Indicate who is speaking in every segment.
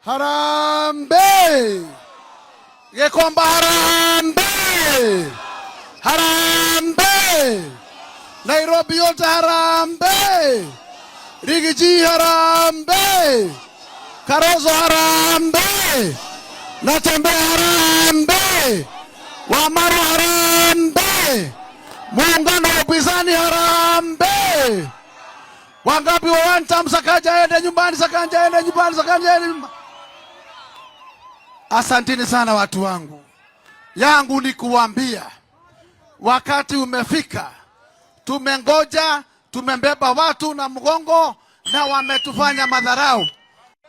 Speaker 1: Harambee! Gikomba harambee! Harambee! Nairobi yote harambee! Riggy G harambee! Kalonzo harambee! Natembeya harambee! Wamalwa harambee! Muungano wa upinzani harambee! Wangapi wa one term? Sakaja aende nyumbani, Sakaja aende nyumbani, Sakaja aende nyumbani. Asanteni sana watu wangu, yangu ni kuambia wakati umefika. Tumengoja, tumembeba watu na mgongo na wametufanya madharau.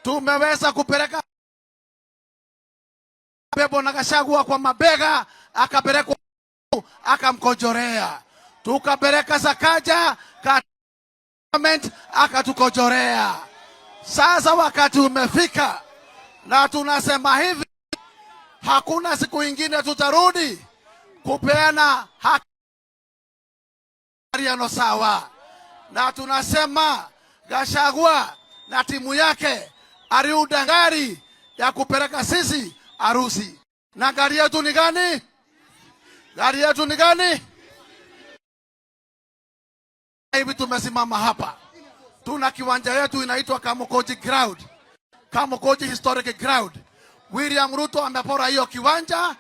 Speaker 1: Tumeweza kupeleka bebo na Gachagua kwa mabega, akapelekwa akamkojorea. Tukapeleka Sakaja akatukojorea. Sasa wakati umefika, na tunasema hivi, hakuna siku ingine tutarudi kupeana haki sawa, na tunasema Gachagua na timu yake aliunda gari ya kupeleka sisi harusi, na gari yetu ni gani? Gari yetu ni gani? Hivi tumesimama hapa, tuna kiwanja yetu inaitwa Kamukunji Ground, Kamukunji Historic Ground. William Ruto amepora hiyo kiwanja.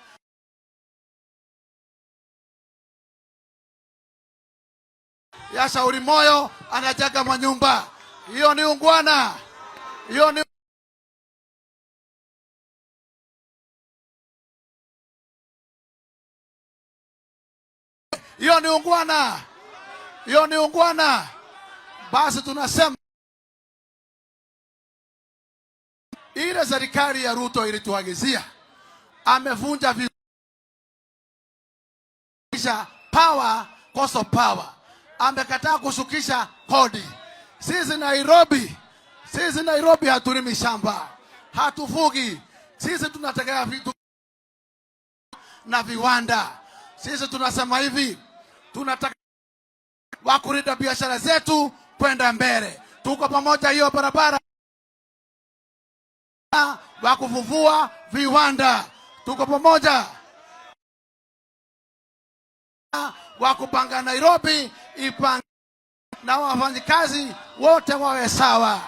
Speaker 1: Ya Shauri Moyo anajenga manyumba. Hiyo ni ungwana, hiyo ni hiyo ni ungwana, hiyo ni ungwana. Basi tunasema ile serikali ya Ruto ilituagizia, amevunja power, cost of power, amekataa kushukisha kodi. Sisi Nairobi hatulimi shamba, hatufugi. Sisi tunategea vitu na viwanda. Sisi tunasema hivi, tunataka wa kulinda biashara zetu kwenda mbele. Tuko pamoja, hiyo barabara wa kufufua viwanda, tuko pamoja wa kupanga Nairobi ipange na wafanyikazi wote wawe sawa.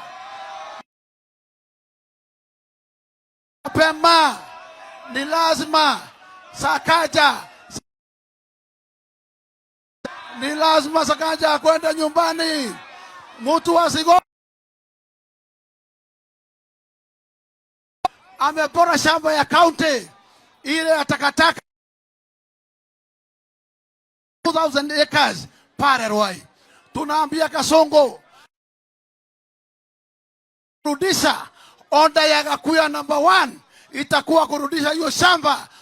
Speaker 1: Mapema ni lazima Sakaja, ni lazima Sakaja kwenda nyumbani, mtu asigo amepora shamba ya county ile ya takataka 2000 acres pale Ruai. Tunaambia Kasongo, rudisha oda ya Gakuya number 1 itakuwa kurudisha hiyo shamba.